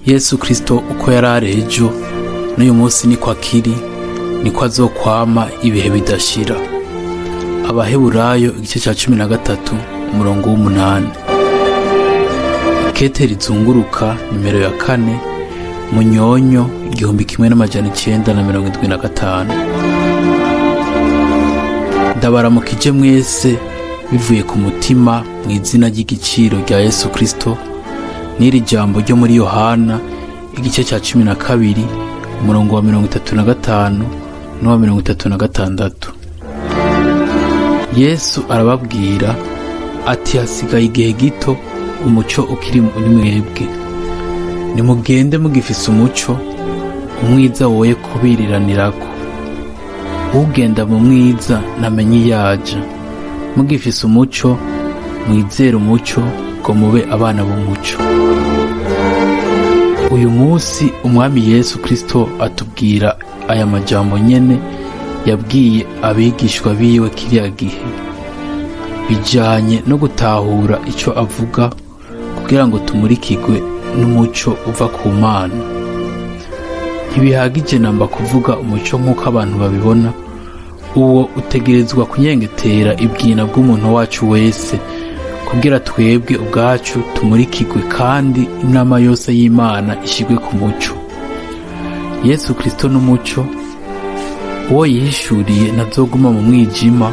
Yesu Kristo uko yari ari ejo, n'uyu munsi niko akiri, niko azokwama ibihe bidashira. Abaheburayo igice cya 13 umurongo w'8. Ikete rizunguruka nimero ya 4, Munyonyo 1975. Ndabaramukije mwese bivuye ku mutima mu izina ry'igiciro rya Yesu Kristo n'iri jambo ryo muri Yohana igice cya 12 umurongo wa 35 n'uwa 36. Yesu arababwira ati: "Hasigaye igihe gito umuco ukiri muri mwebwe. Nimugende mugifise umuco, umwiza woye kubiriranirako. Ugenda mu mwiza ntamenye iyo aja. Mugifise umuco, mwizere umuco, ngo mube abana b'umuco." Uyu munsi Umwami Yesu Kristo atubwira aya majambo nyene yabwiye abigishwa biwe kiriya gihe, bijanye no gutahura ico avuga kugira ngo tumurikirwe n'umuco uva ku Mana. Ntibihagije namba kuvuga umuco nk'uko abantu babibona. Uwo utegerezwa kunyengetera ibwina bw'umuntu wacu wese kugira twebwe ubwacu tumurikirwe kandi inama yose y'Imana ishigwe ku muco. Yesu Kristo n'umuco. Uwo yihishuriye ntazoguma mu mwijima,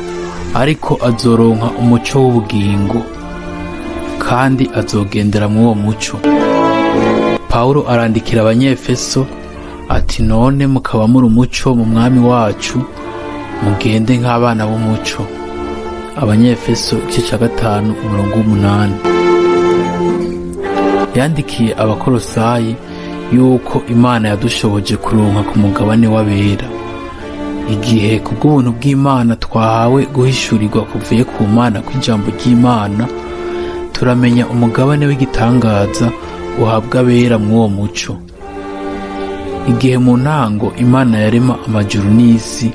ariko azoronka umuco w'ubugingo, kandi azogendera muri uwo muco. Pawulo arandikira Abanyefeso ati: "None mukaba muri umuco mu Mwami wacu, mugende nk'abana b'umuco." Abanyefeso igice cya 5 umurongo w'8. Yandikiye Abakorosayi yuko Imana yadushoboje kuronka ku mugabane w'abera. Igihe kubw'ubuntu bw'Imana twahawe guhishurirwa kuvuye ku Mana kw'ijambo ry'Imana, turamenya umugabane w'igitangaza uhabwa abera mw'uwo muco. Igihe mu ntango Imana yarema amajuru n'isi,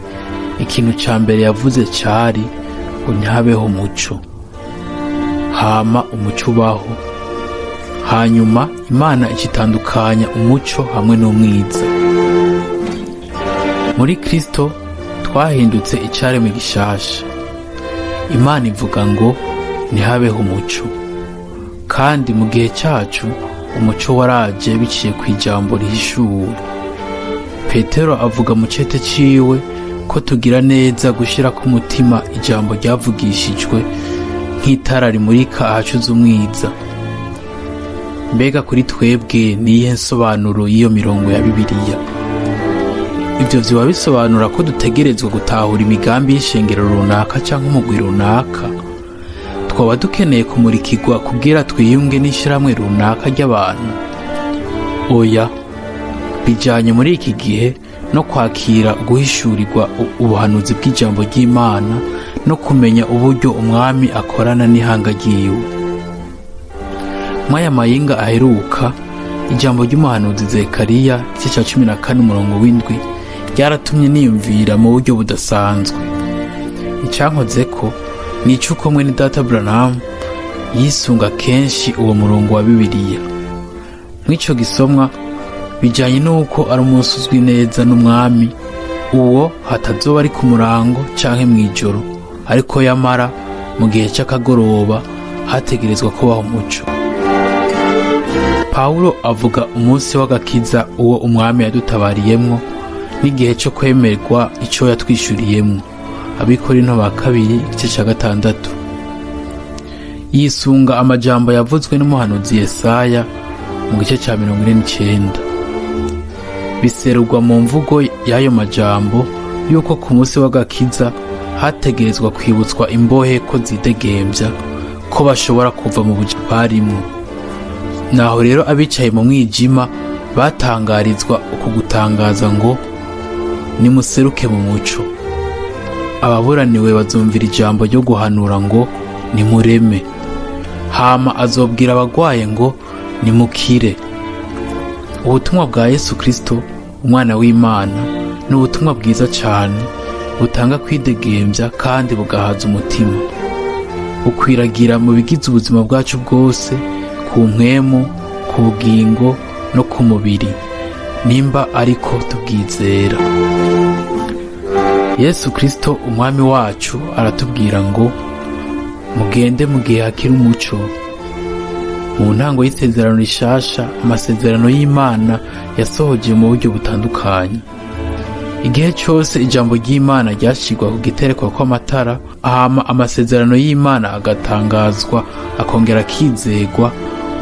ikintu ca mbere yavuze cari ngo: "Ntihabeho umuco." Hama umuco ubaho. Hanyuma Imana icitandukanya umuco hamwe n'umwiza. Muri Kristo twahindutse icaremwe gishasha. Imana ivuga ngo: "Ntihabeho umuco." Kandi mu gihe cyacu umuco waraje biciye ku ijambo rihishuwe. Petero avuga mu cete ciwe ko tugira neza gushira ku mutima ijambo ryavugishijwe nk'itara rimurika ahacuze umwiza. Mbega kuri twebwe niyihe nsobanuro y'iyo mirongo ya Bibiliya? Ibyo vyoba bisobanura ko dutegerezwa gutahura imigambi y'ishengero runaka canke umugwi runaka? Twaba dukeneye kumurikirwa kugira twiyunge n'ishirahamwe runaka ry'abantu? Oya, bijanye muri iki gihe no kwakira guhishurirwa ubuhanuzi bw'ijambo ry'Imana no kumenya uburyo Umwami akorana n'ihanga ryiwe mw'aya mayinga aheruka. Ijambo ry'umuhanuzi Zekariya igice cya 14 umurongo w'7 ryaratumye niyumvira mu buryo budasanzwe. Icyankozeko ni icy'uko mwene data Branham yisunga kenshi uwo murongo wa Bibiliya mw'ico gisomwa, bijanye n'uko ari umunsi uzwi neza n'Umwami, uwo hatazoba ari ku murango canke mw'ijoro, ariko yamara mu gihe c'akagoroba hategerezwa kubaho umuco. Pawulo avuga umunsi w'agakiza uwo Umwami yadutabariyemwo n'igihe cyo kwemerwa ico yatwishuriyemwo. Abikorinto ba kabiri igice ca 6. Yisunga amajambo yavuzwe n'umuhanuzi Yesaya mu gice ca 49. Biserurwa mu mvugo y'ayo majambo yuko ku munsi w'agakiza hategerezwa kwibutswa imbohe ko zidegembya, ko bashobora kuva mu buja barimwo. Naho rero abicaye mu mwijima batangarizwa uku gutangaza ngo: "Nimuseruke mu muco." Ababuraniwe bazumvira ijambo ryo guhanura ngo: "Nimureme." Hama azobwira abagwaye ngo: "Nimukire." Ubutumwa bwa Yesu Kristo, umwana w'Imana, ni ubutumwa bwiza cyane butanga kwidegembya kandi bugahaza umutima, bukwiragira mu bigize ubuzima bwacu bwose, ku mpwemu, ku bugingo. no ku mubiri, nimba ariko tubwizera. Yesu Kristo Umwami wacu aratubwira ngo mugende mu gihe hakiri umuco. Mu ntango y'isezerano rishasha, amasezerano y'Imana yasohoje mu buryo butandukanye. Igihe cyose ijambo ry'Imana ryashyirwa ku giterekwa kw'amatara, hama amasezerano y'Imana agatangazwa akongera akizegwa,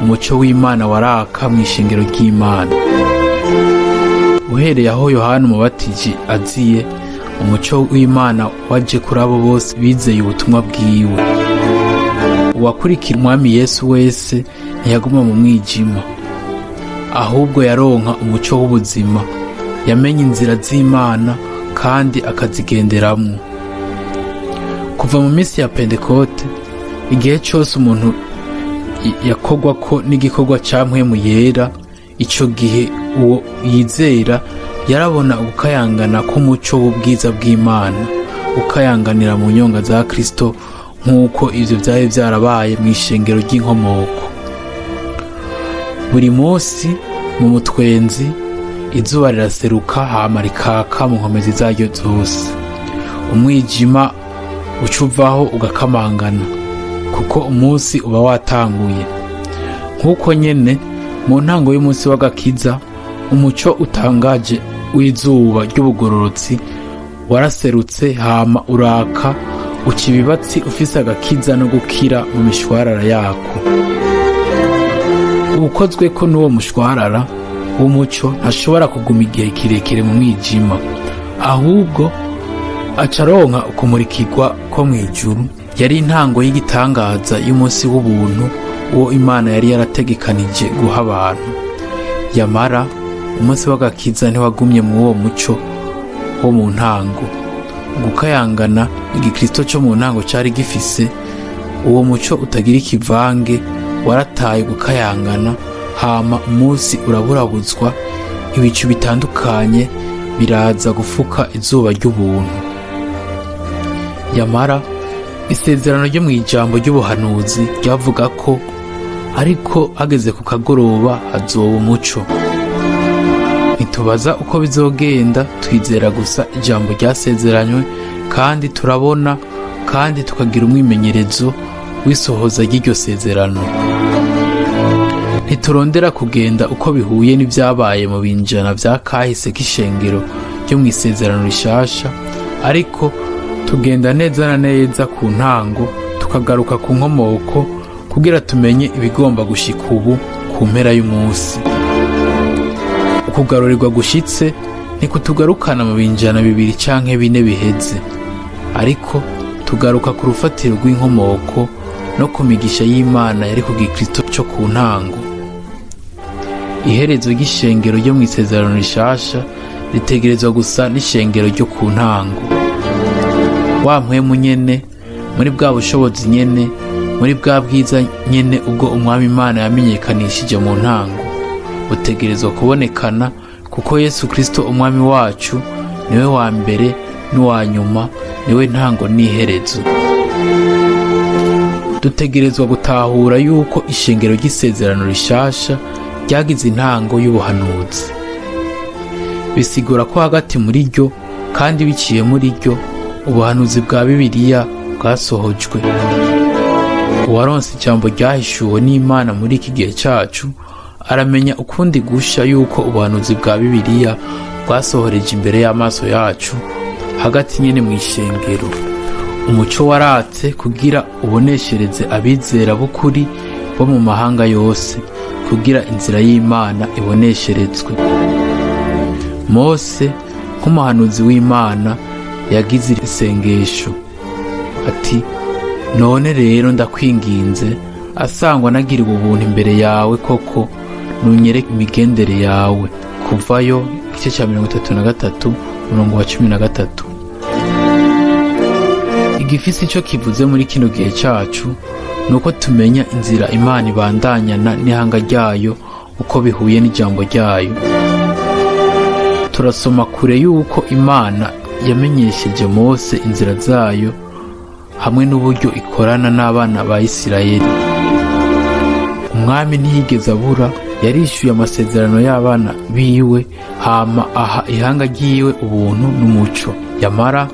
umuco w'Imana waraka mu ishengero ry'Imana. Uhereye aho Yohana Umubatiji aziye, umuco w'Imana waje kuri abo bose bizeye ubutumwa bwiwe. Uwakurikira Umwami Yesu wese ntiyaguma mu mwijima, ahubwo yaronka umuco w'ubuzima. Yamenye inzira z'Imana kandi akazigenderamwo. Kuva mu minsi ya Pentekote, igihe cyose umuntu yakorwa ko n'igikorwa ca Mpwemu Yera, ico gihe uwo yizera yarabona ugukayangana k'umuco w'ubwiza bw'Imana ukayanganira mu nyonga za Kristo, nk'uko ivyo vyari vyarabaye mu ishengero ry'inkomoko. Buri munsi mu mutwenzi izuba riraseruka, hama rikaka mu nkomezi zaryo zose. Umwijima uca uvaho ugakamangana, kuko umunsi uba watanguye. Nk'uko nyene mu ntango y'umunsi w'agakiza, umuco utangaje w'izuba ry'ubugororotsi waraserutse, hama uraka uca ibibatsi ufise agakiza no gukira mu mishwarara yako. Uwukozweko n'uwo mushwarara w'umuco ntashobora kuguma igihe kirekire mu mwijima, ahubwo aca aronka ukumurikirwa ko mw'ijuru. Yari intango y'igitangaza y'umunsi w'ubuntu uwo Imana yari yarategekanije guha abantu. Yamara umunsi w'agakiza ntiwagumye mu uwo muco wo mu ntango. Gukayangana igikristo cyo mu ntango cari gifise uwo muco utagira ikivange warataye gukayangana, hama umunsi uraburabuzwa, ibicu bitandukanye biraza gufuka izuba ry'ubuntu. Yamara isezerano ryo mu ijambo ry'ubuhanuzi ryavuga ko ariko hageze ku kagoroba hazoba umuco. Ntitubaza uko bizogenda, twizera gusa ijambo ryasezeranywe, kandi turabona kandi tukagira umwimenyerezo w'isohoza ry'iryo sezerano. Ntiturondera kugenda uko bihuye n'ibyabaye mu binjana vya kahise k'ishengero ryo mu isezerano rishasha, ariko tugenda neza na neza ku ntango, tukagaruka ku nkomoko kugira tumenye ibigomba gushika ubu ku mpera y'umunsi. Ukugarurirwa gushitse ntikutugarukana mu binjana 2 canke 4 biheze, ariko tugaruka ku rufatiro rw'inkomoko no ku migisha y'Imana yari ku gikristo co ku ntango. Iherezo ry'ishengero ryo mu isezerano rishasha ritegerezwa gusa n'ishengero ryo ku ntango. Wa mpwemu nyene, muri bwa bushobozi nyene, muri bwa bwiza nyene ubwo Umwami Imana yamenyekanishije mu ntango, butegerezwa kubonekana, kuko Yesu Kristo Umwami wacu niwe wa mbere n'uwa nyuma, niwe ntango n'iherezo. Dutegerezwa gutahura yuko ishengero ry'isezerano rishasha ryagize intango y'ubuhanuzi. Bisigura ko hagati muri ryo kandi biciye muri ryo, ubuhanuzi bwa Bibiliya bwasohojwe. Uwaronse ijambo ryahishuwe n'Imana muri iki gihe cacu aramenya ukundi gusha yuko ubuhanuzi bwa Bibiliya bwasohoreje imbere y'amaso yacu, hagati nyene mu ishengero. Umuco waratse kugira uboneshereze abizera b'ukuri bo mu mahanga yose, kugira inzira y'Imana ibonesherezwe. Mose nk'umuhanuzi w'Imana yagize isengesho ati: "None rero ndakwinginze, asangwa nagiriwe ubuntu imbere yawe koko, nunyereke imigendere yawe." Kuvayo igice cya 33, umurongo wa 13. Igifise ico kivuze muri kino gihe cacu ni uko tumenya inzira Imana ibandanyana n'ihanga ryayo uko bihuye n'ijambo ryayo. Turasoma kure yuko Imana yamenyesheje Mose inzira zayo hamwe n'uburyo ikorana n'abana ba Isirayeli. Umwami ntiyigeze abura. Yarishyuye amasezerano y'abana biwe, hama aha ihanga ryiwe ubuntu n'umuco. Yamara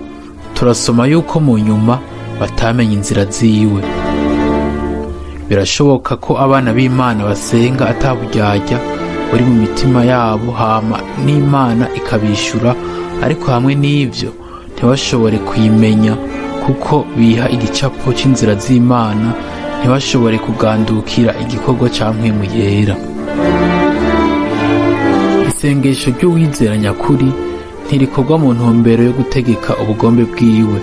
turasoma yuko mu nyuma batamenye inzira ziwe. Birashoboka ko abana b'Imana basenga ataburyarya buri mu mitima yabo, hama n'Imana ikabishura, ariko hamwe n'ivyo ntibashobore kuyimenya kuko biha igicapo c'inzira z'Imana, ntibashobore kugandukira igikorwa ca Mpwemu Yera. Isengesho ry'uwizera nyakuri ntirikorwa mu ntumbero yo gutegeka ubugombe bwiwe,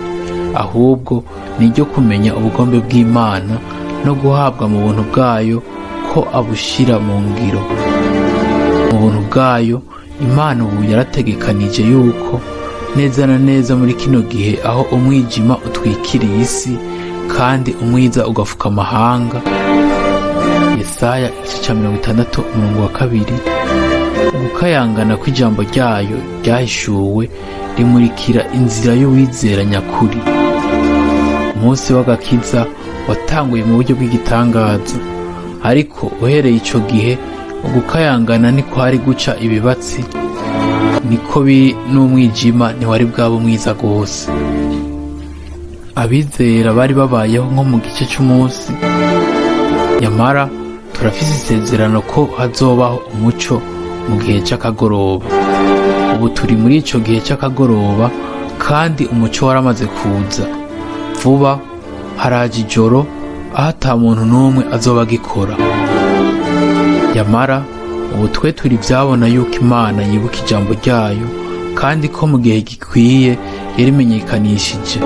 ahubwo ni iryo kumenya ubugombe bw'Imana no guhabwa mu buntu bwayo ko abushira mu ngiro. Mu buntu bwayo, Imana ubu yarategekanije yuko neza na neza muri kino gihe, aho umwijima utwikiriye isi kandi umwiza ugafuka amahanga, Yesaya igice ca 60 umurongo wa 2, ugukayangana kw'ijambo ryayo ryahishuwe rimurikira inzira y'uwizera nyakuri. Umunsi w'agakiza watanguye mu buryo bw'igitangaza, ariko uhereye ico gihe ugukayangana ntikwari guca ibibatsi, niko biri n'umwijima ntiwari bwaba umwiza rwose. Abizera bari babayeho nko mu gice c'umunsi. Nyamara turafise isezerano ko hazobaho umuco mu gihe c'akagoroba. Ubu turi muri ico gihe c'akagoroba, kandi umuco waramaze kuza. Vuba haraje ijoro aho ata muntu n'umwe azoba agikora. Yamara ubu twe turi ivyabona yuko Imana yibuka ijambo ryayo, kandi ko mu gihe gikwiye yarimenyekanishije.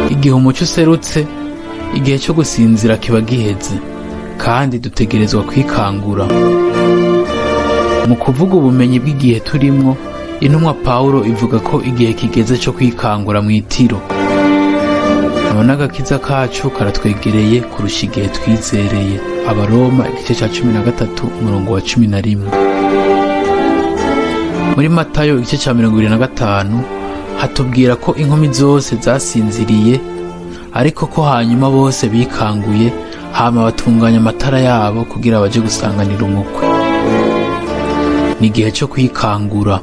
Igihe umuco userutse, igihe cyo gusinzira kiba giheze, kandi dutegerezwa kwikangura. Mu kuvuga ubumenyi bw'igihe turimwo, intumwa Pawulo ivuga ko igihe kigeze cyo kwikangura mu itiro. None agakiza kacu karatwegereye kurusha igihe twizereye. Abaroma igice cya 13 umurongo wa 11. Muri Matayo igice cya 25 hatubwira ko inkumi zose zasinziriye, ariko ko hanyuma bose bikanguye, hama batunganya amatara yabo kugira baje gusanganira umukwe. Ni igihe cyo kwikangura.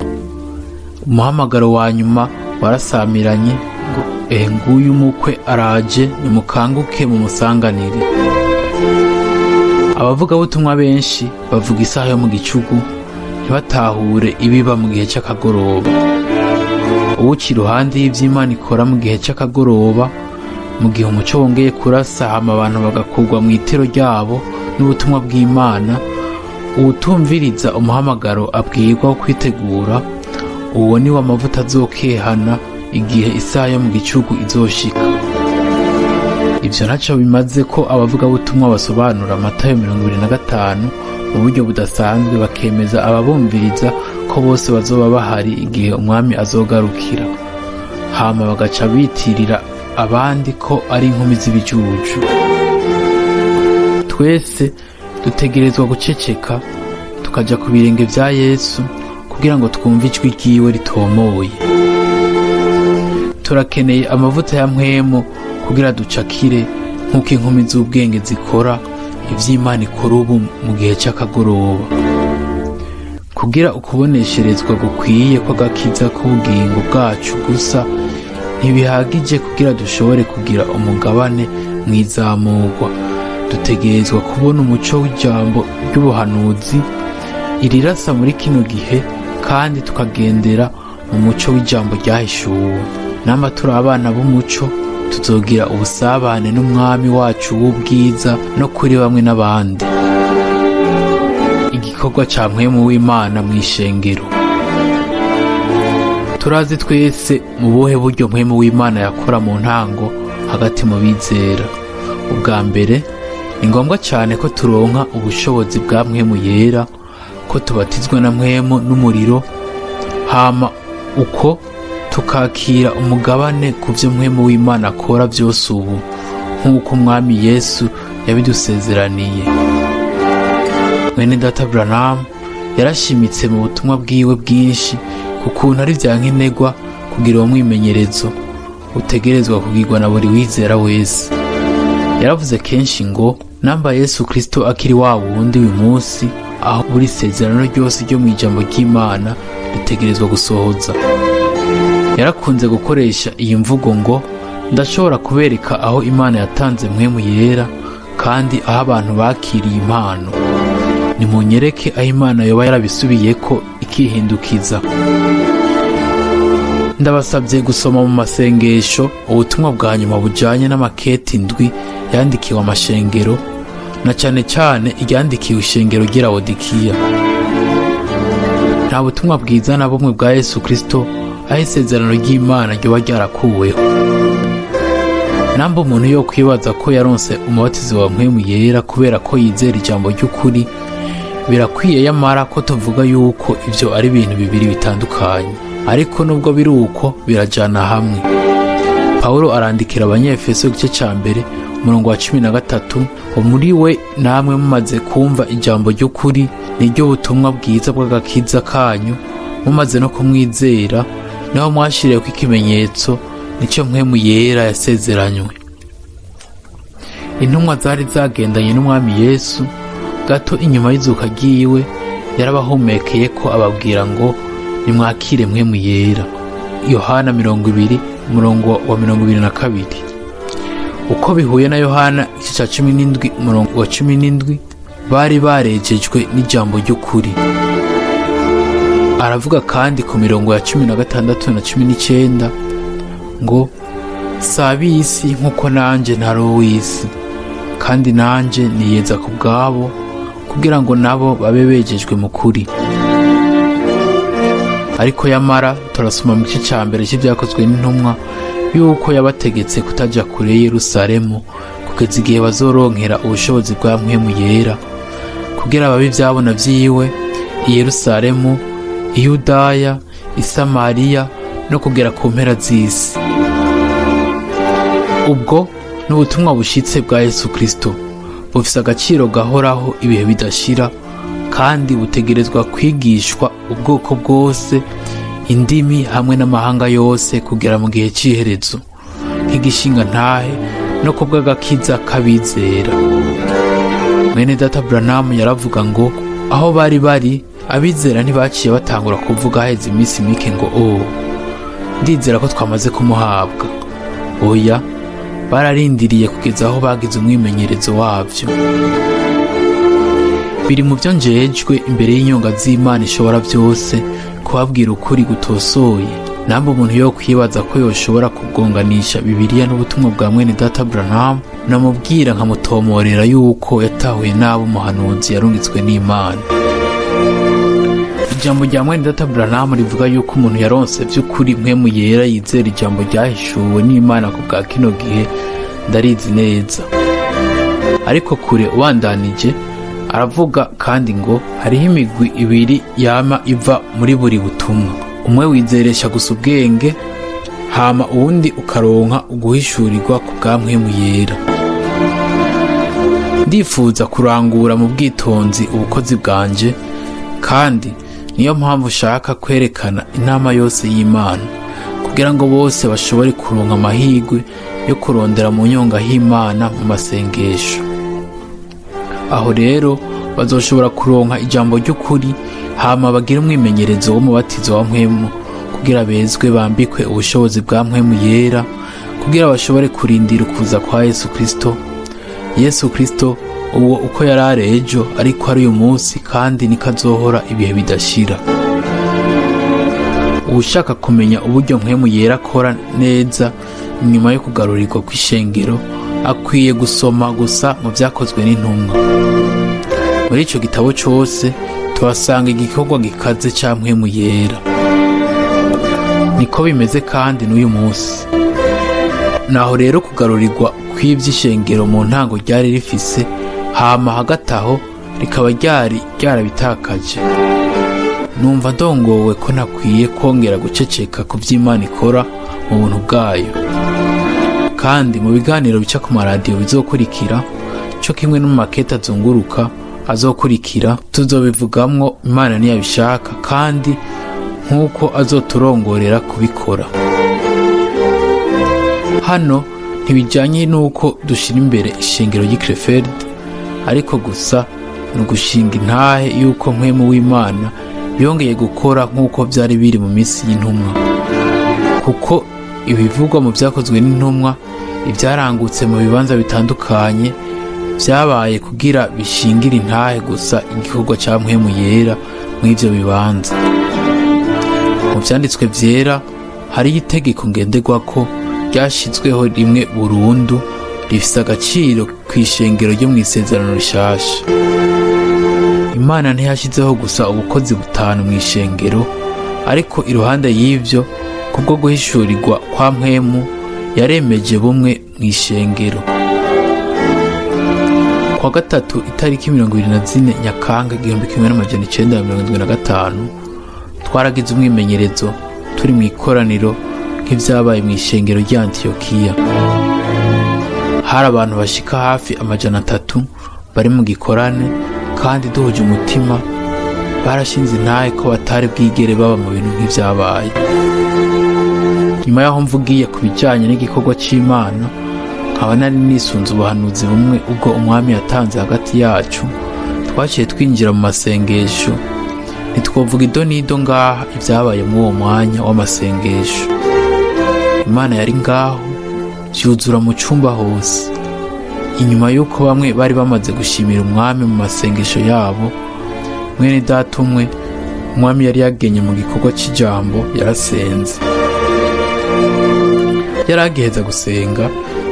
Umuhamagaro wa nyuma warasamiranye ngo: "Ehe nguyu umukwe araje, nimukanguke mumusanganire." Abavugabutumwa benshi bavuga isaha yo mu gicugu, ntibatahure ibiba mu gihe cy'akagoroba. Uwuca iruhande y'ivy'Imana ikora mu gihe cy'akagoroba, mu gihe umuco wongeye kurasa, hama abantu bagakurwa mu itiro ryabo n'ubutumwa bw'Imana, uwutumviriza umuhamagaro abwirwa wo kwitegura, uwo ni we amavuta azokehana igihe isaha yo mu gicugu izoshika. Ivyo ntaco bimaze ko abavugabutumwa basobanura Matayo 25 mu buryo budasanzwe, bakemeza ababumviriza ko bose bazoba bahari igihe umwami azogarukira, hama bagaca bitirira abandi ko ari inkumi z'ibijuju. Twese dutegerezwa guceceka tukaja ku birenge vya Yesu kugira ngo twumve ijwi ryiwe ritomoye. Turakeneye amavuta ya mpwemu kugira ducakire nk'uko inkumi z'ubwenge zikora ivy'Imana ikora ubu mu gihe c'akagoroba. Kugira ukubonesherezwa gukwiye kw'agakiza k'ubugingo bwacu gusa ntibihagije kugira dushobore kugira umugabane mw'izamurwa. Dutegerezwa kubona umuco w'ijambo ry'ubuhanuzi irirasa muri kino gihe, kandi tukagendera mu muco w'ijambo ryahishuwe. Namba turi abana b'umuco, tuzogira ubusabane n'umwami wacu w'ubwiza no kuri bamwe n'abandi. Igikorwa ca Mpwemu w'Imana mw'ishengero. Turazi twese mu buhe buryo Mpwemu w'Imana yakora mu ntango hagati mu bizera. Ubwa mbere, ni ngombwa cyane ko turonka ubushobozi bwa Mpwemu Yera, ko tubatizwa na Mpwemu n'umuriro, hama uko tukakira umugabane ku byo Mpwemu w'Imana akora byose ubu, nk'uko Umwami Yesu yabidusezeraniye. Mwene data Branham yarashimitse mu butumwa bwiwe bwinshi ku kuntu ari vya nkenerwa kugira uwo mwimenyerezo utegerezwa kugirwa na buri wizera wese. Yaravuze kenshi ngo: Namba Yesu Kristo akiri wa wundi uyu munsi, aho buri sezerano ryose ryo mu ijambo ry'Imana ritegerezwa gusohoza. Yarakunze gukoresha iyi mvugo ngo: "Ndashobora kubereka aho Imana yatanze Mpwemu Yera kandi aho abantu bakiriye impano. Nimunyereke aho Imana yoba yarabisubiyeko ikihindukiza." Ndabasabye gusoma mu masengesho ubutumwa bwa nyuma bujanye n'amaketi indwi yandikiwe amashengero, na cane cane iryandikiwe ishengero ry'i Lawodikiya. Nta butumwa bwiza na bumwe bwa Yesu Kristo aho isezerano ry'Imana ryoba ryarakuweho. Namba umuntu yo kwibaza ko yaronse umubatizo wa Mpwemu Yera kubera ko yizera ijambo ry'ukuri, birakwiye yamara ko tuvuga yuko ivyo ari ibintu bibiri bitandukanye, ariko nubwo biri uko birajana hamwe. Pawulo arandikira Abanyefeso igice ca 1, umurongo wa 13 ngo: "Muri we namwe mumaze kumva ijambo ry'ukuri, niryo butumwa bwiza bw'agakiza kanyu, mumaze no kumwizera, niho mwashiriweko ikimenyetso, nico Mpwemu Yera yasezeranywe." Intumwa zari zagendanye n'Umwami Yesu gato inyuma y'izuka ryiwe, yarabahumekeye ko ababwira ngo: "Nimwakire Mpwemu Yera." Yohana 20, umurongo wa 22, uko bihuye na Yohana igice ca 17, umurongo wa 17. Bari barejejwe n'ijambo ry'ukuri. Aravuga kandi ku mirongo ya 16 na 19 ngo: "Si ab'isi nk'uko nanje ntari uw'isi. Kandi nanje niyeza ku bwabo, kugira ngo nabo babe bejejwe mu kuri." Ariko yamara turasoma mu gice ca mbere c'Ivyakozwe n'Intumwa yuko yabategetse kutaja kure Yerusalemu kugeza igihe bazoronkera ubushobozi bwa Mpwemu Yera, kugira babe ivyabona vyiwe i Yerusalemu, i Yudaya, i Samariya no kugera ku mpera z'isi. Ubwo ni ubutumwa bushitse bwa Yesu Kristo, bufise agaciro gahoraho ibihe bidashira, kandi butegerezwa kwigishwa ubwoko bwose, indimi hamwe n'amahanga yose kugera mu gihe c'iherezo, nk'igishinga ntahe no kubw'agakiza k'abizera. Mwene data Branham yaravuga ngo aho bari bari abizera ntibaciye batangura kuvuga haheze iminsi mike ngo: "Oh, ndizera ko twamaze kumuhabwa." Oya, bararindiriye kugeza aho bagize umwimenyerezo wabyo. Biri mu byo njejwe imbere y'inyonga z'Imana ishobora byose kubabwira ukuri gutosoye. Namba umuntu yo kwibaza ko yoshobora kugonganisha Bibiliya n'ubutumwa bwa mwene data Branham, namubwira nkamutomorera yuko yatahuye nabi umuhanuzi yarungitswe n'Imana. Ijambo rya mwene data Branham rivuga yuko umuntu yaronse by'ukuri Mpwemu Yera yizera ijambo ryahishuwe n'Imana ku bwa kino gihe, ndarizi neza. Ariko kure ubandanije aravuga kandi ngo hariho imigwi ibiri yama iva muri buri butumwa: umwe wizeresha gusa ubwenge, hama uwundi ukaronka uguhishurirwa ku bwa Mpwemu Yera. Ndifuza kurangura mu bwitonzi ubukozi bwanje, kandi niyo mpamvu ushaka kwerekana inama yose y'Imana, kugira ngo bose bashobore kuronka amahirwe yo kurondera mu nyonga h'Imana mu masengesho. Aho rero bazoshobora kuronka ijambo ry'ukuri, hama bagire umwimenyerezo w'umubatizo wa Mpwemu, kugira bezwe bambikwe ubushobozi bwa Mpwemu Yera, kugira bashobore kurindira ukuza kwa Yesu Kristo. Yesu Kristo uwo uko yari ari ejo, ariko ari uyu munsi, kandi niko azohora ibihe bidashira. Uwushaka kumenya uburyo Mpwemu Yera akora neza inyuma yo kugarurirwa kw'ishengero akwiye gusoma gusa mu Vyakozwe n'Intumwa. Muri ico gitabo cose tuhasanga igikorwa gikaze ca Mpwemu Yera. Niko bimeze kandi n'uyu munsi. Naho rero kugarurirwa kw'ivy'ishengero mu ntango ryari rifise, hama hagati aho rikaba ryari ryarabitakaje, numva ndongowe ko ntakwiye kongera guceceka ku vy'Imana ikora mu buntu bwayo. Kandi mu biganiro bica ku maradiyo bizokurikira, co kimwe no mu makete azunguruka azokurikira, tuzobivugamwo, Imana niyabishaka kandi nk'uko azoturongorera kubikora. Hano ntibijanye n'uko dushira imbere ishengero ry'i Krefeld. Ariko gusa ni ugushinga intahe y'uko Mpwemu w'Imana yongeye gukora nk'uko byari biri mu minsi y'intumwa, kuko ibivugwa mu Byakozwe n'Intumwa, ibyarangutse mu bibanza bitandukanye, byabaye kugira bishingire intahe gusa igikorwa cya Mpwemu Yera mw'ibyo bibanza. Mu Vyanditswe Vyera hariyo itegeko ngenderwako ryashyizweho rimwe burundu, rifise agaciro kw'ishengero ryo mw'Isezerano Rishasha. Imana ntiyashyizeho gusa ubukozi butanu mw'ishengero, ariko iruhande y'ivyo, kubwo guhishurirwa kwa Mpwemu, yaremeje bumwe mw'ishengero. Kwa gatatu, itariki 24 Nyakanga 1975, twaragize umwimenyerezo turi mu ikoraniro nk'ivyabaye mu ishengero rya Antiyokiya. Hari abantu bashika hafi 300 bari mu gikorane, kandi duhuje umutima barashinze intahe ko batari bwigere baba mu bintu nk'ivyabaye. Nyuma y'aho mvugiye ku bijanye n'igikorwa c'Imana, nkaba nari nisunze ubuhanuzi bumwe ubwo Umwami yatanze hagati yacu, twaciye twinjira mu masengesho. Ntitwovuga ido n'ido ngaha ibyabaye muri uwo mwanya w'amasengesho. Imana yari ngaho, byuzura mu cyumba hose. Inyuma y'uko bamwe bari bamaze gushimira Umwami mu masengesho yabo, mwene data umwe Umwami yari yagenye mu gikorwa cy'ijambo yarasenze. Yari agiheza gusenga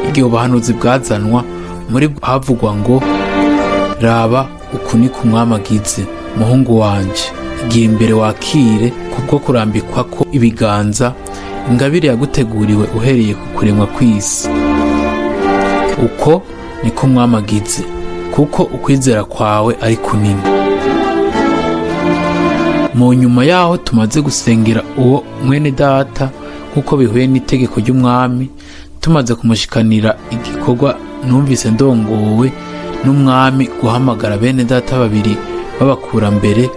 igihe ubuhanuzi bwazanwa, muri havugwa ngo: "Raba, uku ni ku Mwami agize: muhungu wanje, igihe imbere wakire kubwo kurambikwa ko ibiganza ingabire yaguteguriwe uhereye ku kuremwa kw'isi. Uko niko Umwami agize, kuko ukwizera kwawe ari kunini." Mu nyuma yaho tumaze gusengera uwo mwene data nk'uko bihuye n'itegeko ry'Umwami, tumaze kumushikanira igikorwa, numvise ndongowe n'Umwami guhamagara bene data babiri b'abakurambere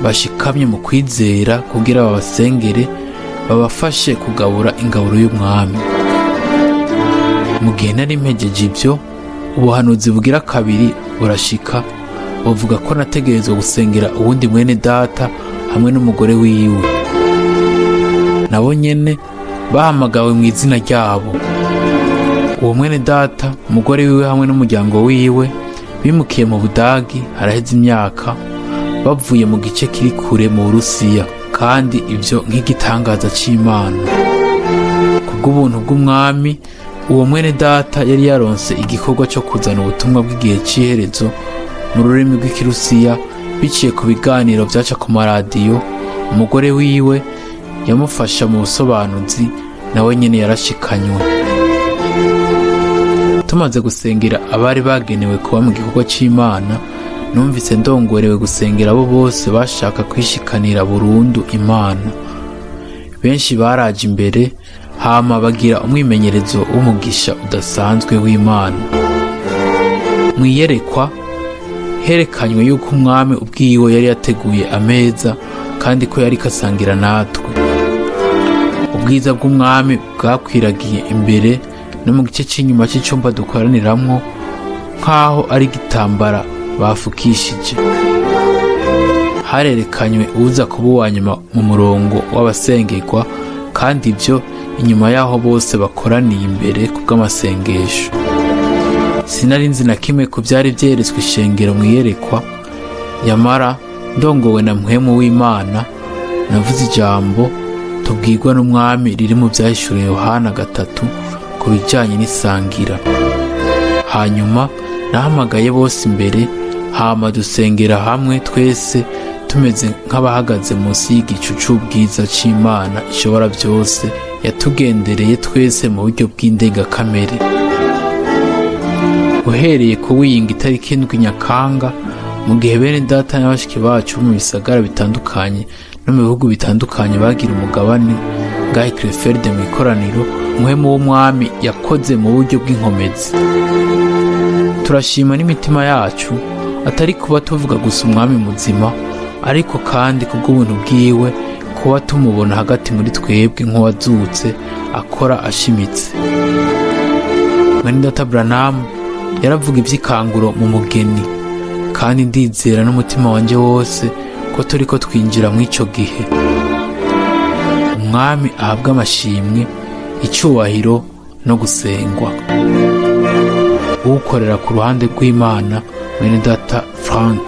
bashikamye mu kwizera kugira babasengere, babafashe kugabura ingaburo y'Umwami. Mu gihe nari mpejeje ibyo, ubuhanuzi bugira kabiri burashika, buvuga ko nategerezwa gusengera uwundi mwene data hamwe n'umugore wiwe, nabo nyene bahamagawe mu izina ryabo. Uwo mwene data, umugore wiwe hamwe n'umuryango wiwe bimukiye mu Budagi haraheze imyaka, bavuye mu gice kiri kure mu Burusiya, kandi ibyo nk'igitangaza c'Imana, kubw'ubuntu bw'Umwami, uwo mwene data yari yaronse igikorwa cyo kuzana ubutumwa bw'igihe c'iherezo mu rurimi rw'Ikirusiya biciye ku biganiro vyaca ku maradiyo. Umugore wiwe yamufasha mu busobanuzi, nawe nyene yarashikanywe. Tumaze gusengera abari bagenewe kuba mu gikorwa c'Imana, numvise ndongorewe gusengera abo bose bashaka kwishikanira burundu Imana. Benshi baraje imbere, hama bagira umwimenyerezo w'umugisha udasanzwe w'Imana. Mu iyerekwa herekanywe yuko Umwami ubwiwe yari yateguye ameza kandi ko yari kasangira natwe. Ubwiza bw'Umwami bwakwiragiye imbere no mu gice cy'inyuma cy'icyumba dukoraniramwo, nk'aho ari igitambara bafukishije. Harerekanywe uza kuba uwa nyuma mu murongo w'abasengerwa, kandi ibyo inyuma y'aho bose bakoraniye imbere ku bw'amasengesho. Sinari nzi na kimwe ku byari byeretswe ishengero mu iyerekwa. Yamara ndongowe na Mpwemu w'Imana, navuze ijambo tubwirwa n'Umwami riri mu Byahishuriwe Yohana 3 ku bijyanye n'isangira. Hanyuma nahamagaye bose imbere, hama dusengera hamwe twese tumeze nk'abahagaze munsi y'igicu c'ubwiza c'Imana Ishobora Byose yatugendereye twese mu buryo bw'indengakamere. Uhereye ku wiyinga itariki 7 Nyakanga, mu gihe bene data na bashiki bacu bo mu bisagara bitandukanye no mu bihugu bitandukanye bagira umugabane ngahe Krefeld mu ikoraniro, Muhemu w'Umwami yakoze mu buryo bw'inkomezi. Turashima n'imitima yacu, atari kuba tuvuga gusa Umwami muzima, ariko kandi kubw'ubuntu bwiwe kuba tumubona hagati muri twebwe nk'uwazutse akora ashimitse. Mwene data Branham Yaravuga ivy'ikanguro mu mugeni, kandi ndizera n'umutima wanje wose ko turiko twinjira mw'ico gihe. Umwami ahabwe amashimwe, icyubahiro no gusengwa. Ukorera ku ruhande rw'Imana, mwene data Frank.